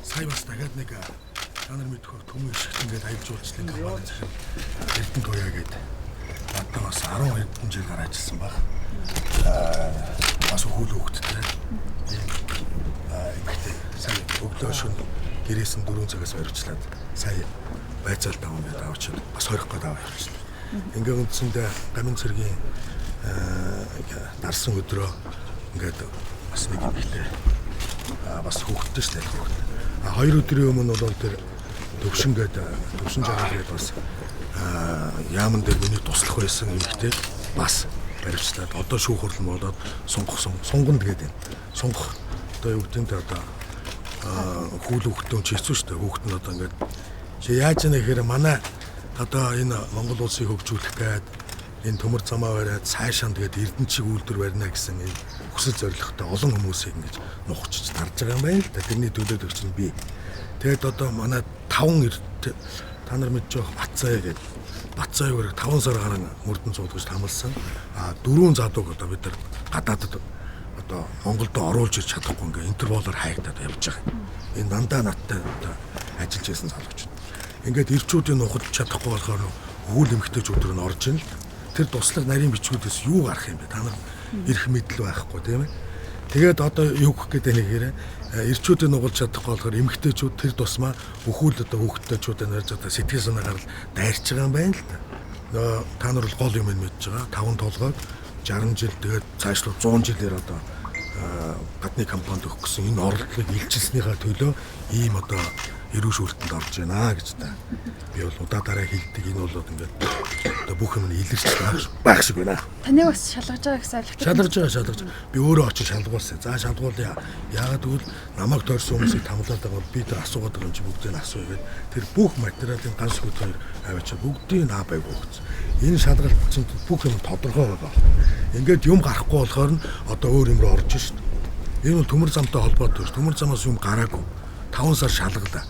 Сая бас дахиад нэг та нар мэдэх байх Түмэн ишгт ингээд аялал жуулчлалын компани захирал Эрдэнэ Туяа гэдэг надтай бас 10 хэдэн жил гараа ажилласан баг. Бас хөл хөвгттэй. Ийм эмэгтэй сая өглөө шөнө гэрээс нь 4 цагаас баривчлаад сая байцаалт авах гэдэг авчиад бас хорих гээд аваа явчихлаа. Ингээ үндсэндээ гамин цэргийн дарсан өдрөө ингээд бас нэг эмэгтэй бас хүүхэдтэй шүү дээ, хүүхэд. 2 өдрийн өмнө бол тэр Төвшин гээд Төвшин жаргал гээд бас яаман дээр миний туслах байсан эмэгтэй бас баривчлаад одоо шүүх хурал болоод сунгах сунганд гээд байна. Сунгах одоо юу гэдэг нь одоо хүүл хүүхдтэй хүн хэцүү шүү дээ. Хүүхд нь одоо ингээд яаж яана гэхээр манай одоо энэ Монгол улсыг хөгжүүлэх гээд энэ төмөр замаа бариад цаашаа тэгээд Эрдэнэчиг үйлдвэр барина гэсэн энэ хүсэл зорилготой олон хүмүүсийг ингэж нухчиж дарж байгаа юм байна л да. Тэрний төлөөд өгч нь би. Тэгээд одоо манай 5 та нар мэдж байгаа Батцаа гэдэг Батцаа юугаар 5 сар гарan мөрдөн цуулгаж тамалсан. 4 залууг одоо бид нар гадаадд одоо Монголд оруулж ирч чадахгүй ингээ Интерполоор хайгдаад явж байгаа. Энэ дандаа надтай одоо ажиллаж байсан залуучууд. Ингээд ирчүүдийн нухалж чадахгүй болохоор өвөл эмгтээчүүд рүү орж ин л тэр туслах нарийн бичгүүдээс юу гарах юм бэ? Та нар эрх мэдэл байхгүй, тийм ээ. Тэгээд одоо юу гэх гээд байна гэхээр ирчүүдийн нугалж чадахгүй болохоор эмгтээчүүд тэр тусмаа өхүүл одоо хүүхдтэйчүүдээ нарж одоо сэтгэл санаа гарал дайрч байгаа юм байна л да. Нөө та нар бол гол юм мэдж байгаа. 5 толгойг 60 жил тэгээд цаашлуу 100 жилээр одоо гадны компанид өгөх гэсэн энэ оролдлогыг илчилснийхаа төлөө ийм одоо эрүү шүүлтэнд орж байна гэж та. Би бол удаа дараа хэлдэг, энэ бол ингээд одоо бүх юм нь илэрч байх шиг байна. Таныг бас шалгаж байгаа гэсэн авилгатай. Шалгаж байгаа, шалгаж. Би өөрөө очиж шалгуулсан. За, шалгуулъя. Яагаад гэвэл намайг тойрсон хүмүүсийг тамлаад байгаа бол би тэр асуугаад байгаа юм чи бүгдийг нь асууя гэд тэр бүх материалын ганц хөт хоёр аваачаа бүгдийг нь аа байг өгсөн. Энэ шалгалт чинь бүх юм тодорхой байгаа. Ингээд юм гарахгүй болохоор нь одоо өөр юм руу орж шít. Энэ бол төмөр замтай холбоотой ш. Төмөр замаас юм гараагүй. 5 сар шалгалаа.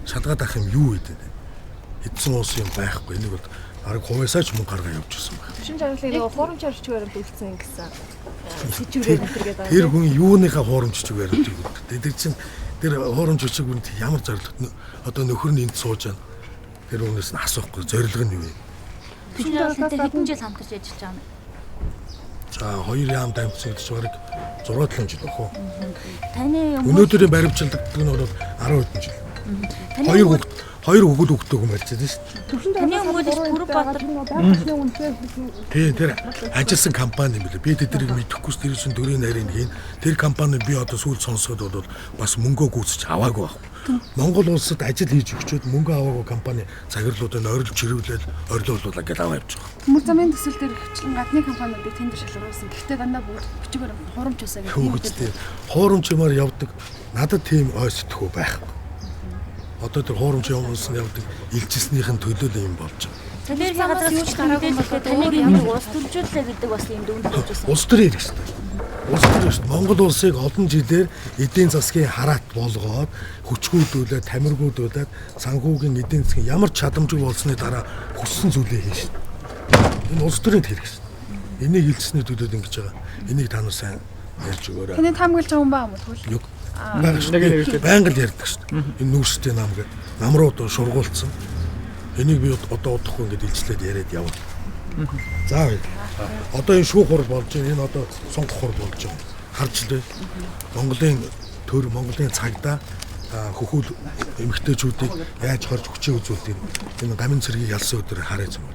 Шалгаад ах юм юу вэ? Эдсэн уус юм байхгүй. Энийг бол бараг хувьяасаа ч мөнгө гаргаа явж ирсэн байна. Төвшин жаргалыг нөгөө хуурамч орчиг баримт үлдсэн гэсэн сэжүүрээр энэ төр гэдэг. Тэр хүн юуныхаа хуурамч чиг баримтыг үлдээ. Тэр чинь тэр хуурамч чиг үнд ямар зорилгот одоо нөхөр нь энд сууж байна. Тэр хүнээс нь асуухгүй зорилго нь юу вэ? Төвшин жаргалтай хэдэн жил хамтарч ажиллаж байгаа юм бэ? За, хоёр яам дамжсан гэж бараг 6 7 жил бах уу? Таны өнөөдрийн баримтчилдаг нь бол 10 хэдэн жил. Таны Хоёр хүүхд, хоёр хүүхэд хүүхдтэй хүн барьж байгаа шүү дээ. Таны өмгөөлөгч Пүрэв Баатар Тийм, тэр ажилласан компани юм билээ. Би тэднийг мэдэхгүй ч тэр чинь төрийн нарийн хийн. Тэр компани би одоо сүүл сонсоход бол бас мөнгөө гүйцэж аваагүй байх. Монгол улсад ажил хийж өгчөөд мөнгө аваагүй компани захирлуудыг орилж чирүүлээд орилуулаа гэж аваа явж байгаа. Төмөр замын төсөл дээр хвчлэн гадны компаниудыг тендер шалгаруулсан. Гэхдээ дандаа бүгд бичиг баримт хуурамч байсан гэх юм. Хүүхдтэй хуурамч юмар явдаг. Надад тийм ой сэтгхүү байхгүй. Одоо тэр хуурамч юмсан явдаг илчилснийх нь төлөө л юм болж байгаа. Таны газраас юу ч гараагүй бол таныг юм улс төржүүллээ гэдэг бас юм дүгнэлт болж байсан. Улс төрийн хэрэг шүү дээ. Улс төр шүү дээ. Монгол улсыг олон жилээр эдийн засгийн хараат болгоод хүчгүүдүүлээд тамиргуудуулаад санхүүгийн эдийн засгийн ямар ч чадамжгүй болсны дараа хүссэн зүйлээ хийн шүү дээ. Энэ улс төрийн хэрэг шүү дээ. Энийг илчсэний төлөөд ингэж байгаа. Энийг та нар сайн ярьж өгөөрэй. Таны таамаглаж байгаа хүн баа юм уу тэгвэл? Юг. Байнга л ярьдаг шүү дээ. Энэ нүүрстэй нам гэдэг. Нам руу одоо шургуулсан. Энийг би одоо удахгүй ингэж илчлээд яриад явна. За, баярлалаа. Одоо энэ шүүх хурал болж байна. Энэ одоо сунгах хурал болж байгаа. Харж лээ. Монголын төр, Монголын цагдаа хөхүүл эмэгтэйчүүдийг яаж хорж хүчээ үзүүлдэг энэ гамин цэргийг ялсан өдөр хараа зү.